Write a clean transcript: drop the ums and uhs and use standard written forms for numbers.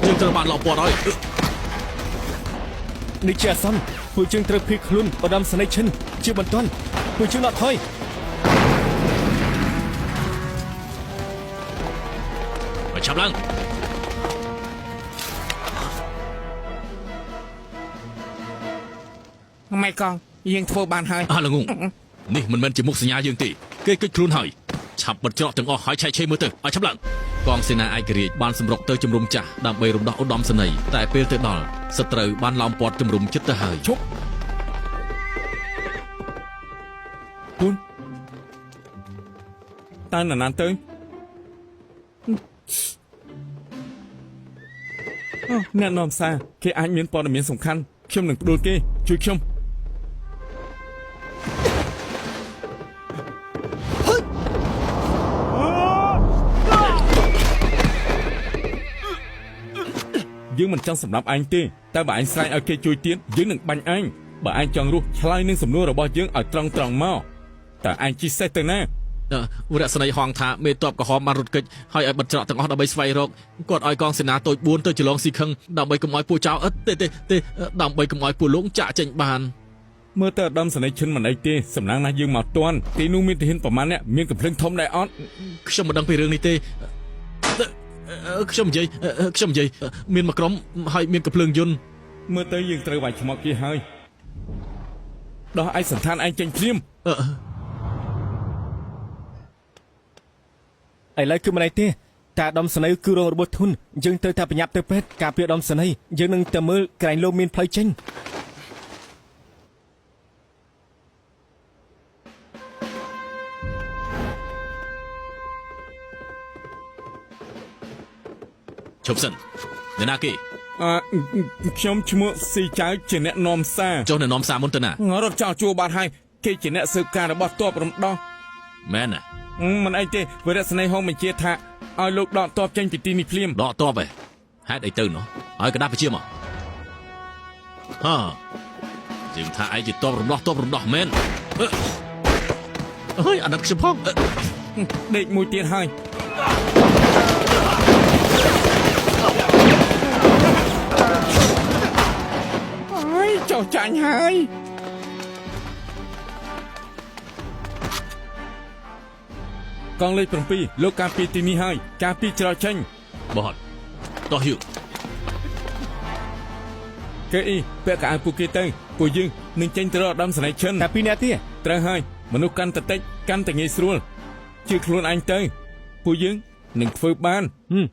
យើងត្រូវបានឡោមព័ទ្ធហើយ នេះជាអាសន្នពួកយើងត្រូវភៀសខ្លួនឧត្តមសេនីយ៍ឈិនជាបន្ទាន់ពួកយើងដកថយ ឲ្យឆាប់ឡើង ម៉េចកងយើងធ្វើបានហើយ អាល្ងងនេះមិនមែនជាមុខសញ្ញាយើងទេគេកិច្ចខ្លួនហើយឆាប់បិទច្រកទាំងអស់ហើយឆែកឆេរមើលទៅឲ្យឆាប់ឡើងកងសេនាឯករាជ្យបានសម្រុកទៅជំរុំចាស់ដើម្បីរំដោះឧត្តមសេនីយ៍តែពេលទៅដល់សត្រូវបានឡោមព័ទ្ធជំរុំចិត្តទៅហើយ ឈប់ពូនតើនរណាទៅអូអ្នកនាំសារគេអាចមានព័ត៌មានសំខាន់ខ្ញុំនឹងផ្ដួលគេជួយខ្ញុំយើងមិនចង់សម្រាប់ឯងទេតែបើឯងស្រែកឲ្យគេជួយទៀតយើងនឹងបាញ់ឯងបើឯងចង់រស់ឆ្លើយនឹងសំណួររបស់យើងឲ្យត្រង់ត្រង់មកតើឯងជិះសេះទៅណា វរៈសេនីយ៍ហងថាមេតបក្រហមបានរត់គេចហើយឲ្យបិទច្រកទាំងអស់ដើម្បីស្វែងរកគាត់ឲ្យកងសេនាតូច4ទៅច្រឡងស៊ីខឹងដើម្បីកុំឲ្យពួកចៅអត់ទេទេទេដើម្បីកុំឲ្យពួកលងចាក់ចេញបាន មើលទៅឧត្តមសេនីយ៍ឈិនមិនអីទេសំណាងណាស់យើងមកទាន់ទីនោះមានទាហានប្រមាណអ្នកមានកំភ្លើងធំដែរអត់ ខ្ញុំមិនដឹងពីរឿងនេះទេខ្ញុំនិយាយខ្ញុំនិយាយមានមួយក្រុមហើយមានកំភ្លើងយន្ត មើលទៅយើងត្រូវវាយឆ្មក់គេហើយដោះឯកសន្តានឯងចេញភ្លាម ឥឡូវគឺមិនអីទេតែឧត្តមសេនីយ៍គឺរងរបួសធ្ងន់យើងត្រូវតែប្រញាប់ទៅពេទ្យការពារឧត្តមសេនីយ៍យើងនឹងទៅមើលក្រែងលោមានផ្លូវចេញ ឈប់សិនអ្នកណាគេ អឺខ្ញុំឈ្មោះស៊ីចៅជាអ្នកនាំសារ ចុះនៅនាំសារមុនទៅណា រត់ចោលជួបាត់ហើយគេជាអ្នកស៊ើបការរបស់ទ័ពរំដោះ មែនណា មិនអីទេវរៈសេនីយ៍ហងបញ្ជាថាឲ្យលោកដកទ័ពចេញពីទីនេះភ្លាម ដកតបឯងហេតុអីទៅនោះឲ្យកដាស់ពជាមកហាយើងថាឯងជាតបរំដោះតបរំដោះមែនអើយអាណិតខ្ញុំផង ដេកមួយទៀតហើយអើយចុះចាញ់ហើយកងលេខ7លោកការពារទីនេះហើយការពារច្រកចេញ បោះតោះយូ គេអ៊ីពាក់កៅអៅពួកគេទៅពួកយើងនឹងចេញទៅរកឧត្តមសេនីយ៍ឈិន តែពីរនាក់ទៀត ត្រូវហើយមនុស្សកាន់តែតិចកាន់តែងាយស្រួលជឿខ្លួនឯងទៅពួកយើងនឹងធ្វើបាន ហឹម